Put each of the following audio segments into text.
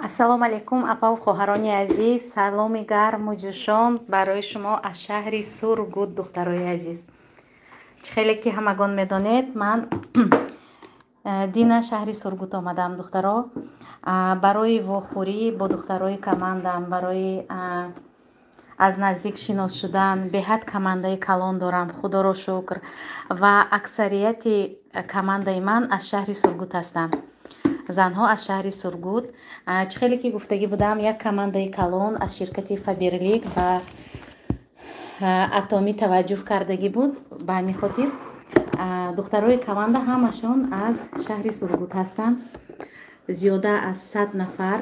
Ассалому алайкум, апаву хоҳарони азиз. Саломи гарму ҷӯшон барои шумо аз шаҳри Сургут, духтарои азиз. Чӣ хеле ки ҳамагон медонед, ман дина шаҳри Сургут омадам, духтаро, барои вохӯрӣ бо духтарои командам, барои аз наздик шинос шудан. Беҳад командаи калон дорам, худоро шукр, ва аксарияти командаи ман аз шаҳри Сургут ҳастанд, занҳо аз шаҳри Сургут. Чӣ хеле ки гуфтагӣ будам, як командаи калон аз ширкати Фаберлик ба Атомӣ таваҷҷӯҳ кардагӣ буд. Ба ҳамин хотир духтарои команда ҳамашон аз шаҳри Сургут ҳастанд, зиёда аз 100 нафар.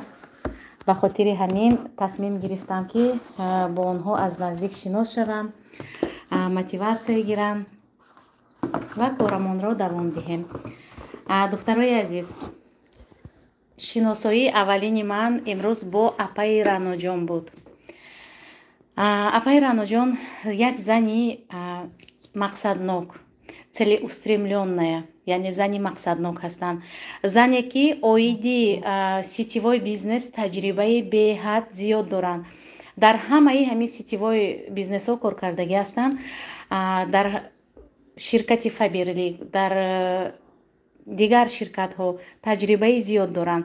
Ба хотири ҳамин тасмим гирифтам, ки бо онҳо аз наздик шинос шавам, мотиватсия гирам ва корамонро давом диҳем. Духтарои азиз, шиносоии аввалини ман имрӯз бо апаи Раъноҷон буд. Апаи Раъноҷон як зани мақсаднок, целеустремлённая, яъне зани мақсаднок ҳастанд, зане ки оиди сетевой бизнес таҷрибаи беҳад зиёд доранд, дар ҳамаи ҳамин сетевой бизнесҳо коркардагӣ ҳастанд, дар ширкати Фаберлик, дар дигар ширкатҳо таҷрибаи зиёд доранд.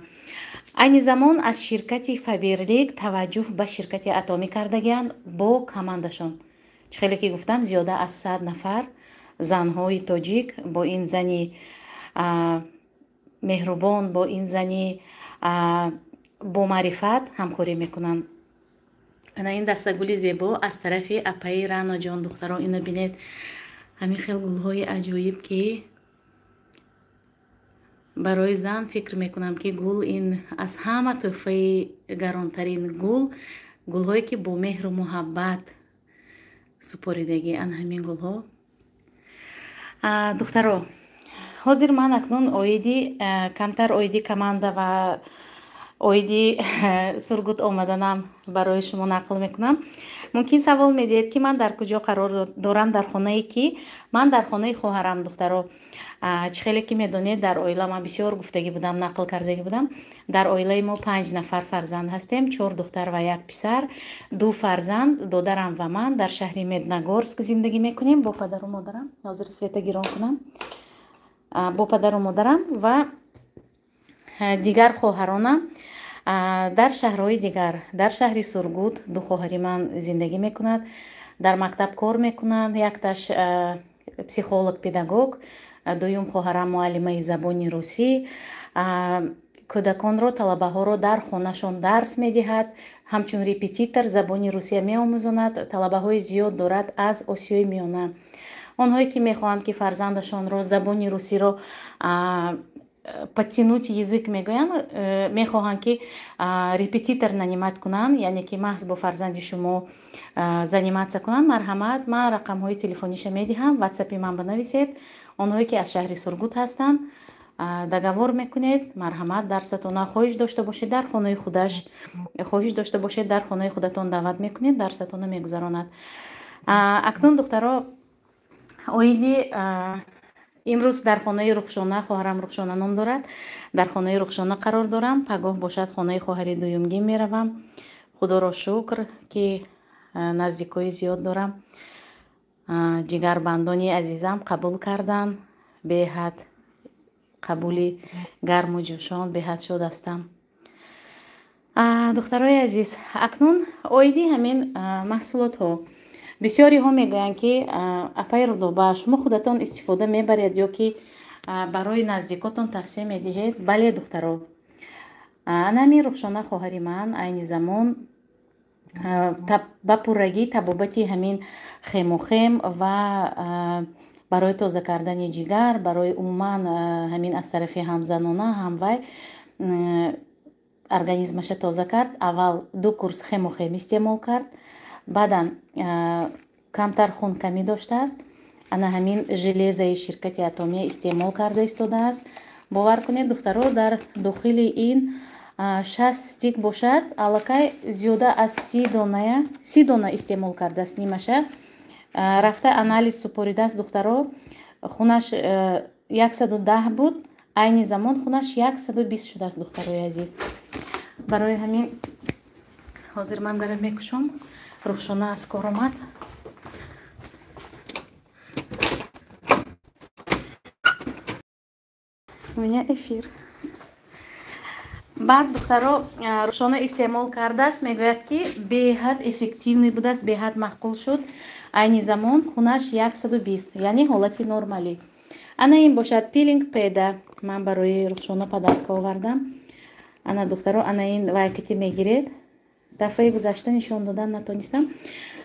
Айни замон аз ширкати Фаберлик таваҷҷӯҳ ба ширкати Атомӣ кардагианд бо командашон. Чӣ хеле ки гуфтам, зиёда аз 100 нафар занҳои тоҷик бо ин зани меҳрубон, бо ин зани бомаърифат ҳамкорӣ мекунанд. Ана ин дастагули зебо аз тарафи апаи Раъноҷон. Духтаро, ино бинед, ҳамин хел гулҳои аҷоиб, ки барои зан, фикр мекунам, ки гул ин аз ҳама тӯҳфаи гаронтарин гул, гулҳое ки бо меҳру муҳаббат супоридагӣ, ана ҳамин гулҳо. Духтаро, ҳозир ман акнун оиди камтар оиди команда ва оиди Сургут омаданам барои шумо нақл мекунам. Мумкин савол медиҳед, ки ман дар куҷо қарор дорам, дар хонаи кӣ. Ман дар хонаи хоҳарам, духтаро. Чӣ хеле ки медонед, дар оила ман бисёр гуфтагӣ будам, нақл кардагӣ будам, дар оилаи мо панҷ нафар фарзанд ҳастем: чор духтар ва як писар. Ду фарзанд, додарам ва ман, дар шаҳри Медногорск зиндагӣ мекунем бо падару модарам. Ҳозир света гирон кунам. Бо падару модарам ва дигар хоҳаронам дар шаҳрҳои дигар. Дар шаҳри Сургут ду хоҳари ман зиндагӣ мекунад, дар мактаб кор мекунанд: якташ психолог педагог, дуюм хоҳарам муаллимаи забони русӣ, кӯдаконро, талабаҳоро дар хонашон дарс медиҳад, ҳамчун репетитор забони русия меомӯзонад, талабаҳои зиёд дорад аз Осиёи Миёна. Онҳое ки мехоҳанд, ки фарзандашонро забони русиро подтянуть язык мегӯянд, мехоҳанд, ки репетитор нанимать кунанд, яъне ки маҳз бо фарзанди шумо заниматься кунанд, марҳамат, ман рақамҳои телефониша медиҳам, ватсапи ман банависед. Онҳое ки аз шаҳри Сургут ҳастанд, договор мекунед, марҳамат, дарсатона хоҳиш дошта бошед, дар хонаи худаш хоҳиш дошта бошед, дар хонаи худатон даъват мекунед, дарсатона мегузаронад. Акнун, духтаро, оиди имрӯз дар хонаи Рухшона, хоҳарам Рухшона ном дорад, дар хонаи Рухшона қарор дорам. Пагоҳ бошад, хонаи хоҳари дуюмгин меравам. Худоро шукр, ки наздикҳои зиёд дорам. Ҷигарбандони азизам қабул карданд, беҳад қабули гарму ҷӯшон, беҳад шод ҳастам. Духтарои азиз, акнун оиди ҳамин маҳсулотҳо. Бисёриҳо мегӯянд, ки апаи Рудоба, шумо худатон истифода мебаред ё ки барои наздикотон тавсия медиҳед? Бале, духтаро, ана ҳамин Рухшона хоҳари ман айни замон ба пуррагӣ табобати ҳамин хемохем ва барои тоза кардани ҷигар, барои умуман ҳамин аз тарафи ҳам занона, ҳам вай организмаша тоза кард. Аввал ду курс хемохем истеъмол кард, баъдан камтар хункамӣ доштааст, ана ҳамин железаи ширкати Атомия истеъмол карда истодааст. Бовар кунед, духтаро, дар дохили ин 60 стик бошад, аллакай зиёда аз 30 доная, 30 дона истеъмол кардааст, нимаша рафта анализ супоридааст. Духтаро, хунаш 110 буд, айни замон хунаш 120 шудааст, духтарои азиз. Барои ҳамин ҳозир ман дара мекушом. Рухшона аз кор омад. У меня эфир. Баъд, духтаро, Рухшона истеъмол кардааст, мегӯяд, ки беҳад эффективный будааст, беҳад маъқул шуд. Айни замон хунаш 120, яъне ҳолати нормалӣ. Ана ин бошад пилинг педа. Ман барои Рухшона подарка овардам. Ана, духтаро, ана ин вайкати мегиред. Дафъаи гузашта нишон додан натонистам.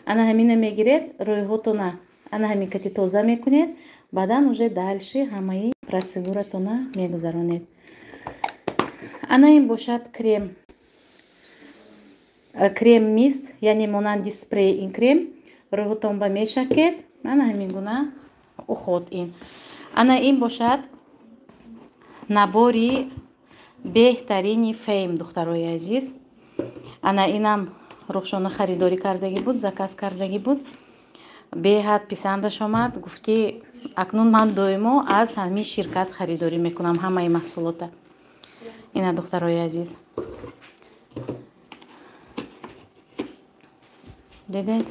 Ана ҳамина мегиред, рӯйҳотона ана ҳамин кати тоза мекунед, баъдан уже дальше ҳамаи процедуратона мегузаронед. Ана ин бошад крем. Крем мист, яъне монанди спрей ин крем. Рӯҳотон ба мешакед. Ана ҳамин гуна уход ин. Ана ин бошад набори беҳтарини Фейм, духтарои азиз. Ана инам Рухшона харидорӣ кардагӣ буд, заказ кардагӣ буд. Беҳад писандаш омад, гуфт, ки акнун ман доимо аз ҳамин ширкат харидорӣ мекунам ҳамаи маҳсулота. Ина, духтарои азиз, дидед?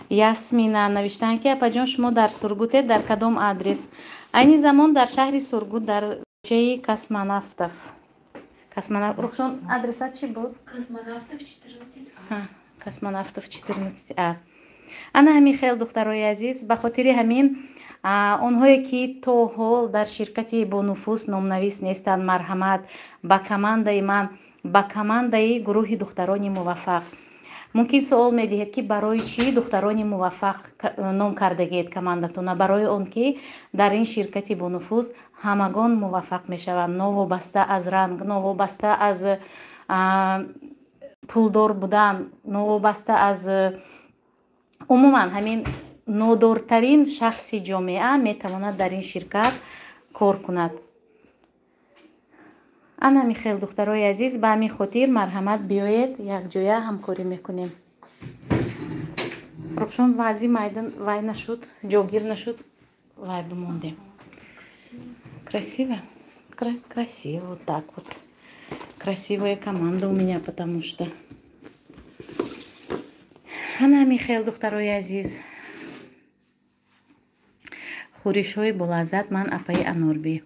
Ясмина навиштанд, ки апаҷон, шумо дар Сургутед, дар кадом адрес? Айни замон дар шаҳри Сургут, дар кӯчаи Космонавтов. Рухшон, адреса чӣ буд? Космонавтов 14А. Космонавтов 14А. Ана ҳамин хел, духтарои азиз. Ба хотири ҳамин онҳое, ки то ҳол дар ширкати бонуфуз номнавис нестанд, марҳамат ба командаи ман, ба командаи гурӯҳи духтарони муваффақ. Мумкин суол медиҳед, ки барои чӣ духтарони муваффақ ном кардагиед командатона? Барои он ки дар ин ширкати бонуфуз ҳамагон муваффақ мешаванд, новобаста аз ранг, новобаста аз пулдор будан, новобаста аз умуман ҳамин нодортарин шахси ҷомеа метавонад дар ин ширкат кор кунад. Ана ҳамин хел, духтарои азиз. Ба ҳамин хотир марҳамат, биёед, якҷоя ҳамкорӣ мекунем. Рухшон, вази майдан вай нашуд, ҷогир нашуд, вай бимондем. Красиво, красиво. Вот так вот красивая команда у меня, потому что. Ана ҳамин хел, духтарои азиз. Хӯришҳои болаззат. Ман апаи Анорбӣ.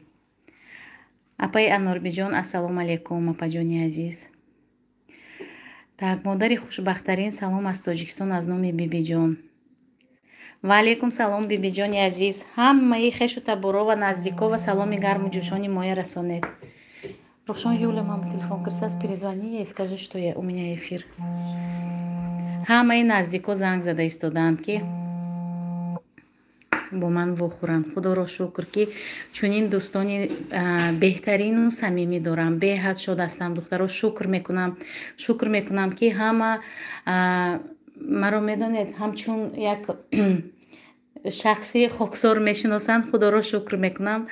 Апаи Анорбиҷон, ассалому алайкум, апаҷони азиз. Так, модари хушбахттарин, салом аз Тоҷикистон аз номи Бибиҷон. Ва алайкум салом, Бибиҷони азиз. Ҳамаи хешу таборо ва наздико ва саломи гарму ҷӯшони моя расонед. Рухшон, Юля, мама телефон кирсас, перезвони ей, скажи, что я, у меня эфир. Ҳамаи наздико занг зада истодаанд, ки бо ман вохӯранд. Худоро шукр, ки чунин дӯстони беҳтарину самимӣ дорам. Беҳад шод ҳастам, духтаро. Шукр мекунам, шукр мекунам, ки ҳама маро медонед, ҳамчун як шахси хоксор мешиносанд. Худоро шукр мекунам,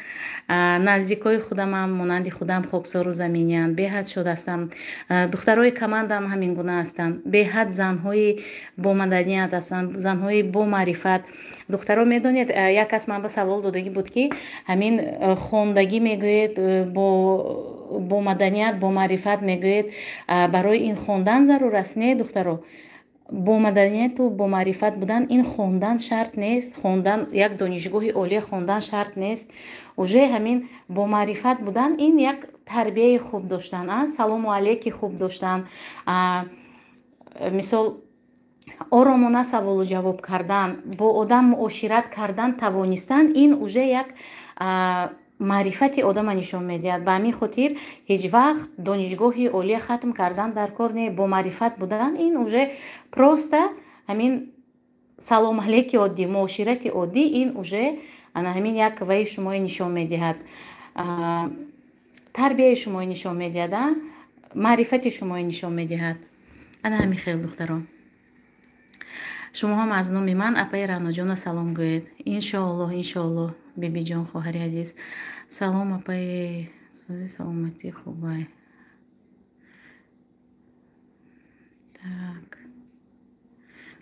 наздикои худамам монанди худам хоксору заминиянд. Беҳад шод ҳастам. Духтарои командаам ҳамин гуна ҳастанд, беҳад занҳои бомаданият ҳастанд, занҳои бомаърифат. Духтаро, медонед, як кас ман ба савол додагӣ буд, ки ҳамин хондагӣ мегӯед, бо маданият, бомаърифат мегӯед, барои ин хондан зарур аст? Не, духтаро, бо маданияту бомаърифат будан ин хондан шарт нест. Хондан, як донишгоҳи олия хондан шарт нест. Уже ҳамин бомаърифат будан ин як тарбияи хуб доштан, салому алейки хуб доштан, мисол, оромона саволу ҷавоб кардан, бо одам муошират кардан тавонистан, ин уже як маърифати одама нишон медиҳад. Ба ҳамин хотир ҳеҷ вақт донишгоҳи олия хатм кардан дар кор не. Бомаърифат будан ин уже просто ҳамин салом алейки оддӣ, муоширати оддӣ, ин уже ана ҳамин як ваи шумои нишон медиҳад, тарбияи шумои нишон медиҳад, маърифати шумои нишон медиҳад. Ана ҳамин хел, духтарон. Шумо ҳам аз номи ман апаи Раъноҷона салом гӯед. Иншоаллоҳ, иншоаллоҳ, Бибиҷон, хоҳари азиз. Салом, апаи сози, саломатӣ хубай? Так,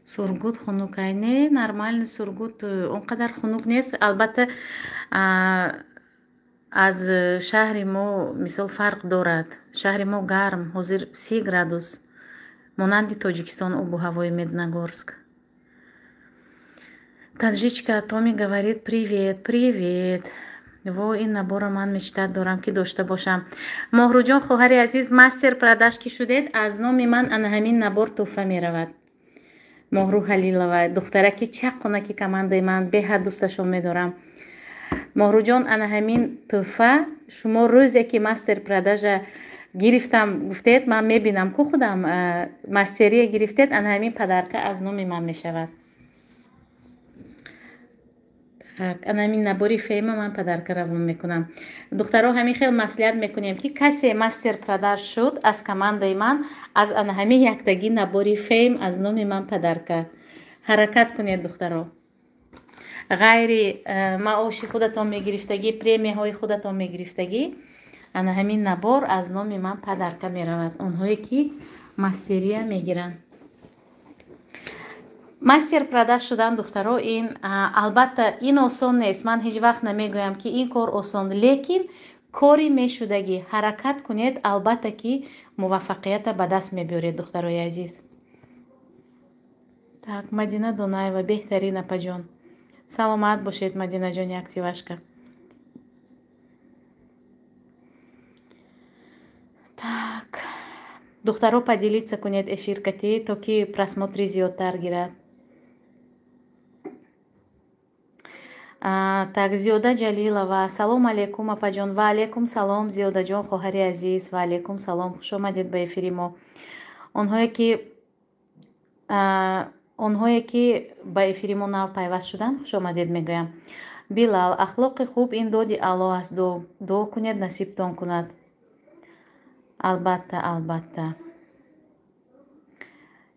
Сургут хунукай? Не, нормально. Сургут он қадар хунук нест. Албатта, Аз шаҳри мо мисол фарқ дорад. Шаҳри мо гарм, ҳозир 30 градус. Монанди Тоҷикистон обу ҳавои Медногорск. Таджичка Томи говорит: привет, привет. Во, ин набора ман мечтать дорам, ки дошта бошам. Моҳрӯҷон, хоҳари азиз, мастер продаж ки шудед, аз номи ман ана ҳамин набор тӯҳфа меравад. Моҳрӯ Ҳалилова, духтараки чаққонаки командаи ман, беҳад дӯсташон медорам. Моҳрӯҷон, ана ҳамин тӯҳфа шумо рӯзе ки мастер продажа гирифтам гуфтед, ман мебинам ку худам мастерия гирифтед, ана ҳамин подарка аз номи ман мешавад. Так, ана ҳамин набори Фейма ман подарка равон мекунам. Духтаро, ҳамин хел маслиҳат мекунем, ки касе мастер продаж шуд аз командаи ман, аз ана ҳамин яктагӣ набори Фейм аз номи ман подарка. Ҳаракат кунед, духтаро. Ғайри маоши худатон мегирифтагӣ, премияҳои худатон мегирифтагӣ, ана ҳамин набор аз номи ман подарка меравад. Онҳое ки мастерия мегиранд. Мастер продаж шудан, духтаро, ин албатта ин осон нест. Ман ҳеҷ вақт намегӯям, ки ин кор осон, лекин кори мешудагӣ. Ҳаракат кунед, албатта ки муваффақията ба даст мебиёред, духтарои азиз. Так, Мадина Донаева, беҳтарин, апаҷон. Саломат бошед, Мадинаҷон, активашка. Так, духтаро, поделиться кунед эфир кати, то ки просмотри зиёдтар гирад. Так, Зиёда Ҷалилова, салом алейкум, апаҷон. Ва алейкум салом, Зиёдаҷон, хоҳари азиз, ва алейкум салом, хуш омадед ба эфири мо. Онҳое ки ба эфири мо нав пайваст шуданд, хуш омадед мегӯям. Билал, ахлоқи хуб ин доди Аллоҳ аст, дуо кунед, насибтон кунад. Албатта, албатта.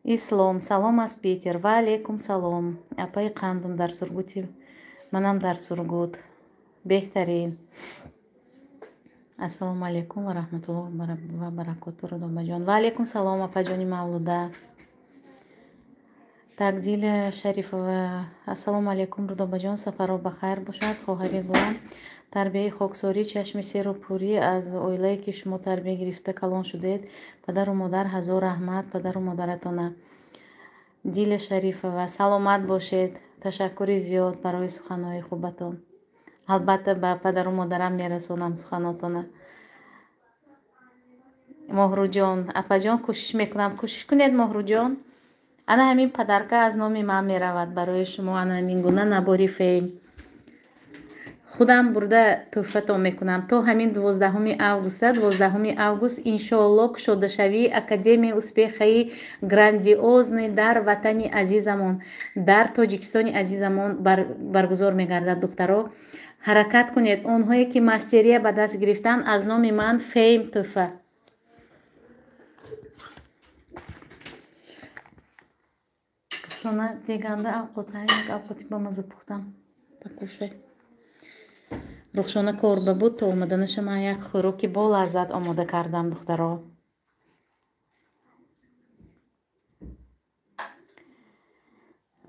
Ислом, салом аз Питер. Ва алейкум салом. Апаи қандум дар Сургути, манам дар Сургут. Беҳтарин. Ассалому алайкум ва раҳматуллоҳ ва баракоту, Рудобаҷон. Ва алейкум салом, апаҷони Мавлуда. Так, Диля Шарифова, ассалому алайкум, Рудобаҷон, сафаро ба хайр бошад, хоҳари гулам. Тарбияи хоксорӣ, чашми серу пурӣ аз оилае ки шумо тарбия гирифта калон шудед, падару модар ҳазор раҳмат, падару модаратона. Диля Шарифова, саломат бошед, ташаккури зиёд барои суханҳои хубатон. Албатта ба падару модарам мерасонам суханотона. Моҳрӯҷон, апаҷон, кӯшиш мекунам. Кӯшиш кунед, Моҳрӯҷон. Ана ҳамин подарка аз номи ман меравад барои шумо, ана ҳамин гуна набори Фейм. Худам бурда тӯҳфатон мекунам то ҳамин 12 августа. 12 август, иншоалло, кушодашавии Академияи успехаи грандиозный дар ватани азизамон, дар Тоҷикистони азизамон баргузор мегардад. Духтаро, ҳаракат кунед. Онҳое ки мастерия ба даст гирифтанд, аз номи ман Фейм тӯҳфа. Шона деганда авқот, як авқоти бамаза пухтам, покушай. Рухшона корба буд, то омаданаша ман як хӯроки бо лаззат омода кардам, духтаро.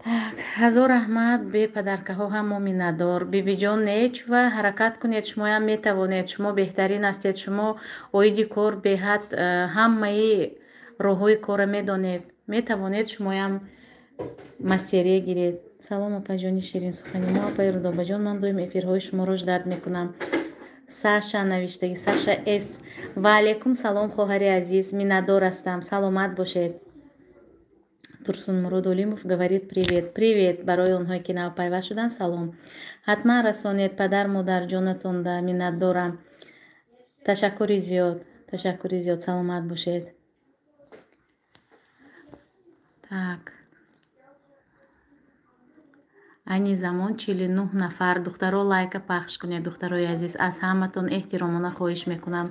Так, ҳазор раҳмат, бе подаркаҳо ҳам мо миннатдор. Бибиҷон, нечва, ҳаракат кунед, шумоям метавонед, шумо беҳтарин ҳастед, шумо оиди кор беҳад ҳамаи роҳҳои корро медонед, метавонед шумоям мастерия гиред. Салом, апаҷони ширинсухани мо, апаи Рудобаҷон, ман доим эфирҳои шуморо ждать мекунам. Саша навиштагӣ, Саша С. Ва алейкум салом, хоҳари азиз, миннатдор ҳастам, саломат бошед. Турсунмурод Олимов говорит: привет. Привет барои онҳое ки нав пайваст шуданд, салом. Ҳатман расонед падар модарҷонатонда, миннатдорам. Ташаккури зиёд, ташаккури зиёд, саломат бошед. Так, айни замон 49 нафар. Духтаро, лайка пахш кунед, духтарои азиз, аз ҳаматон эҳтиромона хоҳиш мекунам,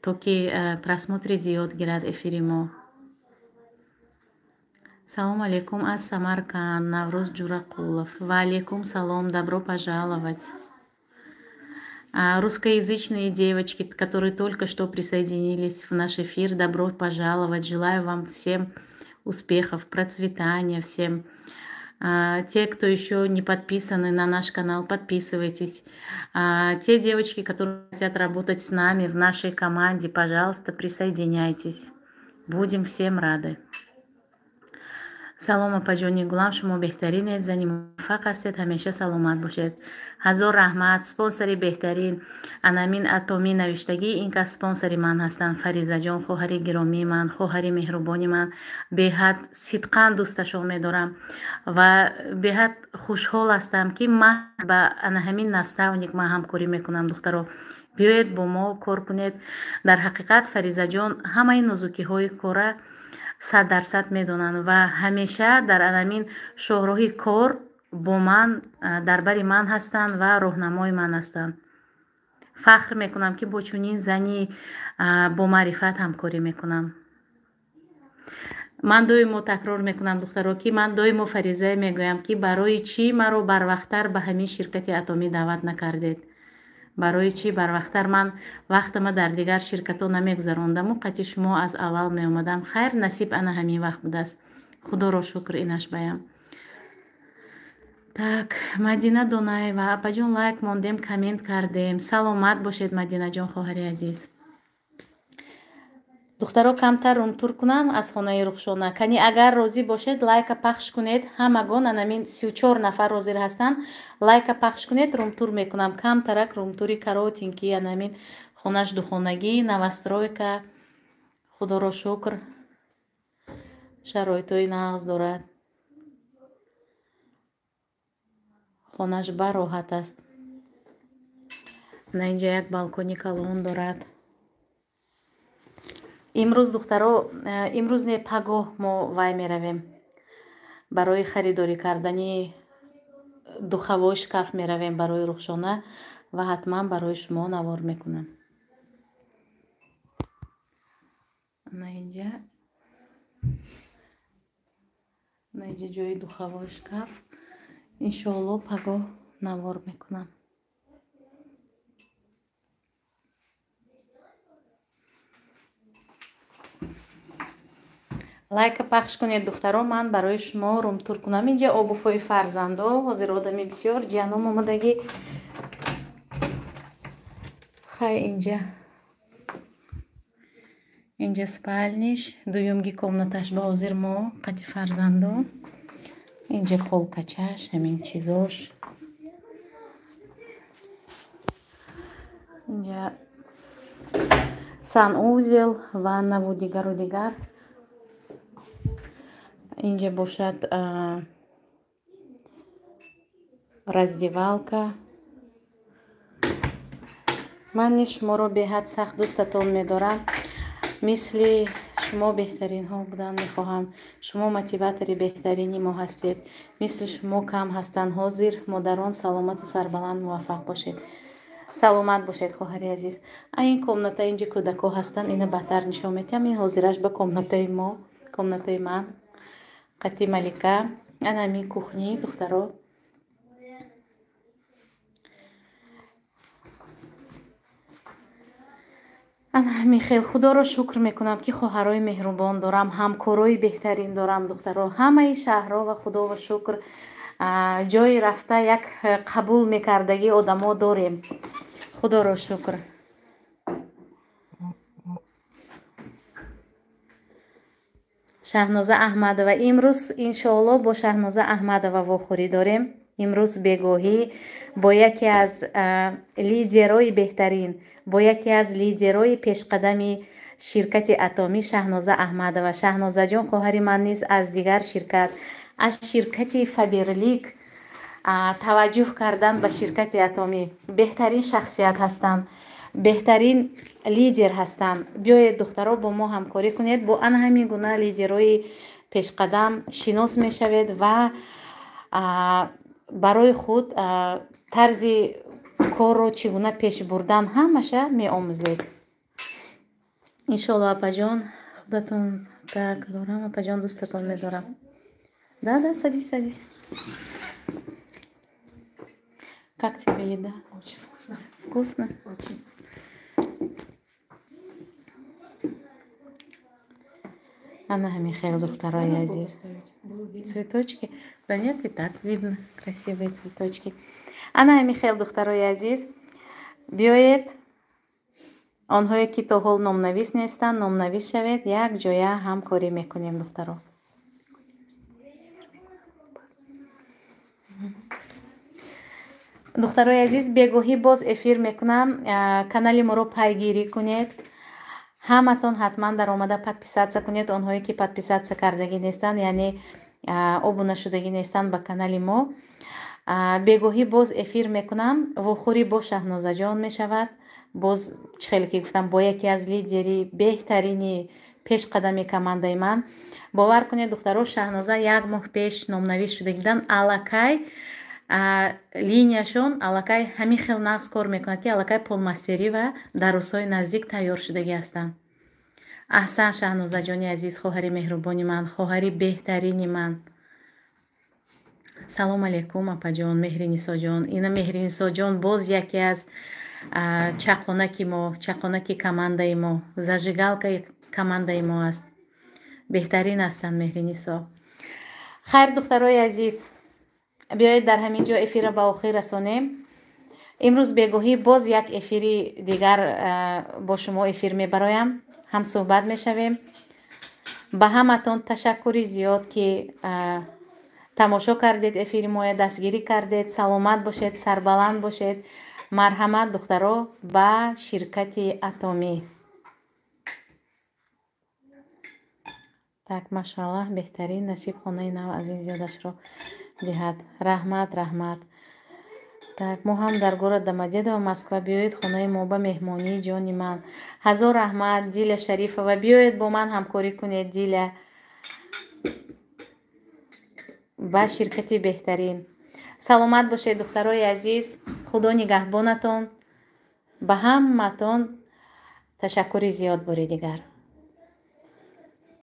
то ки просмотри зиёд гирад эфири мо. Салом алейкум аз Самарканд, Наврӯз Ҷурақулов. Ва алейкум салом, добро пожаловать. Русскоязычные девочки, которые только что присоединились в наш эфир, добро пожаловать. Желаю вам всем успехов, процветания, всем. Те, кто еще не подписаны на наш канал, подписывайтесь. Те девочки, которые хотят работать с нами в нашей команде, пожалуйста, присоединяйтесь. Будем всем рады. Салом, апаҷони гулам, шумо беҳтаринед, зани муваффақ ҳастед, ҳамеша саломат бошед. Ҳазор раҳмат, спонсори беҳтарин анамин Атомӣ навиштагӣ, ин кас спонсори ман ҳастанд. Фаризаҷон, хоҳари гиромии ман, хоҳари меҳрубони ман, беҳад сидқан дӯсташон медорам ва беҳад хушҳол ҳастам, ки ман ба ана ҳамин наставник ман ҳамкорӣ мекунам. Духтаро, биёед бо мо кор кунед. Дар ҳақиқат Фаризаҷон ҳамаи нозукиҳои кора 100% медонанд ва ҳамеша дар анамин шоҳроҳи кор бо ман, дар бари ман ҳастанд ва роҳнамои ман ҳастанд. Фахр мекунам, ки бо чунин зани бомаърифат ҳамкорӣ мекунам. Ман доимо такрор мекунам, духтаро, ки ман доимо Фаризае мегӯям, ки барои чӣ маро барвақттар ба ҳамин ширкати Атомӣ даъват накардед? Барои чӣ барвақттар ман вақтама дар дигар ширкатҳо намегузарондаму қати шумо аз аввал меомадам? Хайр, насиб ана ҳамин вақт будааст. Худоро шукр, инаш баям. Так, Мадина Донаева, апаҷон, лайк мондем, коммент кардем. Саломат бошед, Мадинаҷон, хоҳари азиз. Духтаро, камтар румтур кунам аз хонаи Рухшона. Кани, агар розӣ бошед, лайка пахш кунед. Ҳамагон, анамин 34 нафар ҳозир ҳастанд, лайка пахш кунед, румтур мекунам. Камтарак румтури коротенький, анамин хонаш духонагӣ, новостройка. Худоро шукр, шароитҳои нағз дорад. Хонаш бароҳат аст. На инҷа як балкони калон дорад. Имрӯз, духтаро, имрӯз не, пагоҳ мо вай меравем. Барои харидорӣ кардани духовой шкаф меравем барои Рухшона ва ҳатман барои шумо навор мекунам. На инҷа ҷои духовой шкаф. Иншоалло, пагоҳ навор мекунам. Лайка пахш кунед, духтаро, ман барои шумо румтур кунам. Инҷа обуфои фарзандо, ҳозир одами бисёр ҷиҳаном омадагӣ. Хай, инҷа спальниш, дуюмги комнаташ ба ҳозир мо қати фарзандо. Инҷа полкачаш, ҳамин чизош. Инҷа санузел, ваннаву дигару дигар. Инҷа бошад раздевалка. Ман низ шуморо беҳад сахт дӯстатон медорам. Мисли шумо беҳтаринҳо будан мехоҳам. Шумо мотиватори беҳтарини мо ҳастед. Мисли шумо кам ҳастанд ҳозир. Модарон саломату сарбаланд, муваффақ бошед. Саломат бошед, хоҳари азиз. А ин комната, инҷа кӯдакҳо ҳастанд, ина баъдтар нишон медиҳам. Ин ҳозираш ба комнатаи мо, комнатаи ман, қати Малика. Ана ҳамин кухни, духтаро. Ана ҳамин хел. Худоро шукр мекунам, ки хоҳарои меҳрубон дорам, ҳамкорои беҳтарин дорам, духтаро. Ҳамаи шаҳрҳо ва худоро шукр, ҷои рафта як қабул мекардагӣ одамо дорем. Худоро шукр. Шаҳноза Аҳмадова. Имрӯз иншоалло бо Шаҳноза Аҳмадова вохӯрӣ дорем. Имрӯз бегоҳӣ бо яке аз лидерои беҳтарин, бо яке аз лидерои пешқадами ширкати Атомӣ Шаҳноза Аҳмадова. Шаҳнозаҷон, хоҳари ман низ аз дигар ширкат, аз ширкати Фаберлик таваҷҷӯҳ кардан ба ширкати Атомӣ. Беҳтарин шахсият ҳастанд, беҳтарин лидер ҳастанд. Биёед, духтаро, бо мо ҳамкорӣ кунед. Бо ана ҳамин гуна лидерои пешқадам шинос мешавед ва барои худ тарзи корро чӣ гуна пеш бурдан ҳамаша меомӯзед. Иншоалло, апаҷон, худатон так дорам, апаҷон, дӯстатон медорам. Да, да, садись, садись. Как тебе еда? Очень вкусно. Вкусно? Очень. Ана ҳамин хел, духтарои азиз. Цветочки. Да нет, и так видно красивые цветочки. Ана ҳамин хел, духтарои азиз, биёед, онҳое ки то ҳол номнавис нестанд, номнавис шавед, як ҷоя ҳамкорӣ мекунем, духтаро. Духтарои азиз, бегоҳӣ боз эфир мекунам. Канали моро пайгирӣ кунед. Ҳаматон ҳатман даромада подписаться кунед. Онҳое ки подписаться кардагӣ нестанд, яъне обуна шудагӣ нестанд ба канали мо. Бегоҳӣ боз эфир мекунам. Вохӯрӣ бо Шаҳнозаҷон мешавад. Боз чӣ хеле ки гуфтам, бо яке аз лидери беҳтарини пешқадами командаи ман. Бовар кунед, духтаро, Шаҳноза як моҳ пеш номнавис шуда буданд. Аллакай линияшон аллакай ҳамин хел нағз кор мекунад, ки аллакай полмастерӣ ва дар рӯзҳои наздик тайёр шудагӣ ҳастанд. Аҳсан, Шаҳнозаҷони азиз, хоҳари меҳрубони ман, хоҳари беҳтарини ман. Салом алейкум, апаҷон, Меҳринисоҷон. Ина Меҳринисоҷон боз яке аз чақонаки мо, чақонаки командаи мо, зажигалкаи командаи мо аст. Беҳтарин ҳастанд Меҳринисо. Хайр, духтарои азиз, биёед дар ҳамин ҷо эфирро ба охир расонем. Имрӯз бегоҳӣ боз як эфири дигар бо шумо эфир мебароям, ҳам суҳбат мешавем. Ба ҳаматон ташаккури зиёд, ки тамошо кардед эфири моя, дастгирӣ кардед. Саломат бошед, сарбаланд бошед. Марҳамат, духтаро, ба ширкати Атомӣ. Так, машааллаҳ, беҳтарин насиб хонаи нав аз ин зиёдашро диҳад. Раҳмат, раҳмат. Так, мо ҳам дар город Домодедово, Москва. Биёед хонаи мо ба меҳмонӣ, ҷони ман. Ҳазор раҳмат, Диля Шарифова. Биёед бо ман ҳамкорӣ кунед, Диля. Ба ширкати беҳтарин. Саломат бошед, духтарои азиз. Худо нигаҳбонатон. Ба ҳаматон ташаккури зиёд бори дигар.